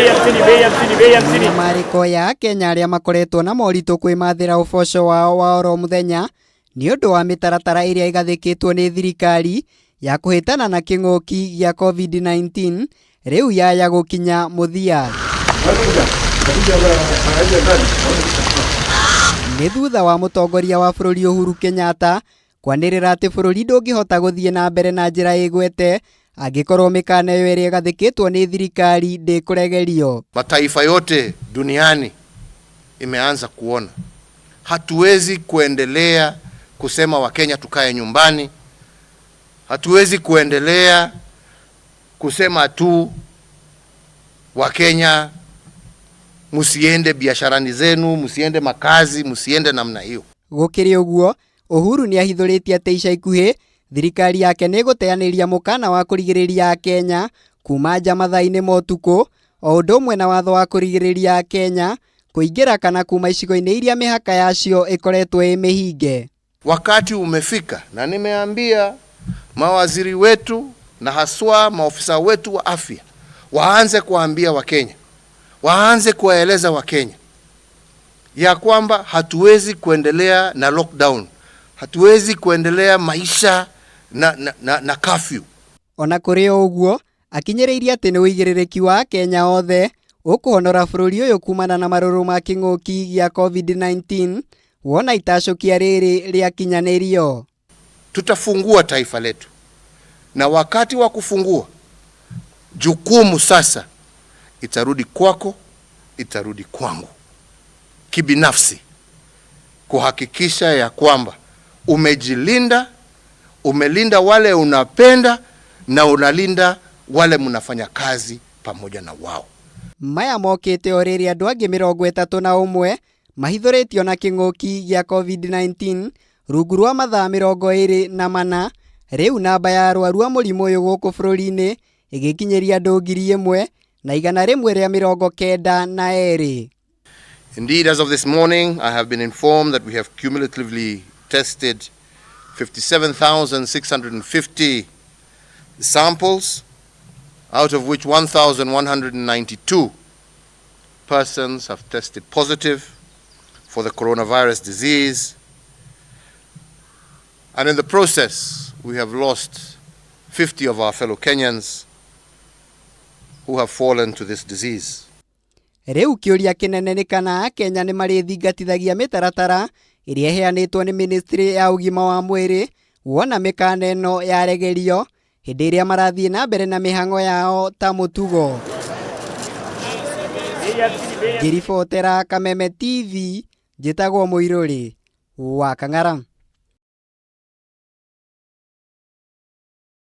Bei hamsini. Mĩnyamarĩko ya Akenya arĩa makoretwo na moritũ kwĩmathĩra ũboco wao wa oro mũthenya nĩ ũndũ wa mĩtaratara ĩrĩa ĩgathĩkĩtwo nĩ thirikari ya kũhĩtana na kĩng'ũki gĩa COVID-19 rĩu yaya gũkinya mũthia. Nĩ thutha wa mũtongoria wa bũrũri Uhuru Kenyatta kwanĩrĩra atĩ bũrũri ndũngĩhota gũthiĩ na mbere na njĩra ĩgwete angĩkorwo mĩkana ĩyo ĩrĩa ĩgathĩkĩtwo nĩ thirikari ndĩkũregerio. Mataifa yote duniani imeanza kuona hatuwezi kuendelea kusema Wakenya tukae nyumbani, hatuwezi kuendelea kusema tu Wakenya msiende biasharani zenu, msiende makazi, msiende namna hiyo. Gũkĩrĩ ũguo, Uhuru nĩ ahithũrĩtie atĩ ica ikuhĩ thirikari yake nĩ ĩgũteanĩria mũkana wa kũrigĩrĩria Akenya kuma nja mathaa-inĩ ma ũtukũ o ũndũ ũmwe na watho wa kũrigĩrĩria Akenya kũingĩra kana kuma icigo-inĩ iria mĩhaka yacio ĩkoretwo ĩ mĩhinge. Wakati umefika, na nimeambia mawaziri wetu na haswa maofisa wetu wa afya waanze kuambia Wakenya, waanze kuwaeleza Wakenya ya kwamba hatuwezi kuendelea na lockdown, hatuwezi kuendelea maisha na curfew. Ona kũrĩ o ũguo, akinyĩrĩirie atĩ nĩ ũigĩrĩrĩki wa Akenya othe ũkũhonora bũrũri ũyũ kumana na marũrũ ma kĩng'ũki gĩa COVID-19 wona itacũkia rĩrĩ rĩakinyanĩrio. Tutafungua taifa letu, na wakati wa kufungua, jukumu sasa itarudi kwako, itarudi kwangu kibinafsi, kuhakikisha ya kwamba umejilinda, umelinda wale unapenda na unalinda wale mnafanya kazi pamoja na wao. Maya mokĩte o rĩrĩ andũ angĩ 31 mahithũrĩtio na kĩng'ũki gĩa COVID-19 rungu rwa mathaa 24. Rĩu namba ya arwaru a mũrimũ ũyũ gũkũ bũrũri-inĩ ĩgĩkinyĩria andũ 1192. Indeed, as of this morning, I have been informed that we have cumulatively tested 57,650 samples, out of which 1,192 persons have tested positive for the coronavirus disease. And in the process, we have lost 50 of our fellow Kenyans who have fallen to this disease. Rĩu kĩũria kĩnene nĩ kana Akenya nĩ marĩthingatithagia mĩtaratara ĩrĩa ĩheanĩtwo nĩ ministry ya ũgima wa mwĩrĩ wona mĩkana ĩno yaregerio hĩndĩ ĩrĩa marathiĩ na mbere na mĩhang'o yao ta mũtugo. Ngĩribotera Kameme TV, njĩtagwo Mũirũrĩ wa Kang'ara.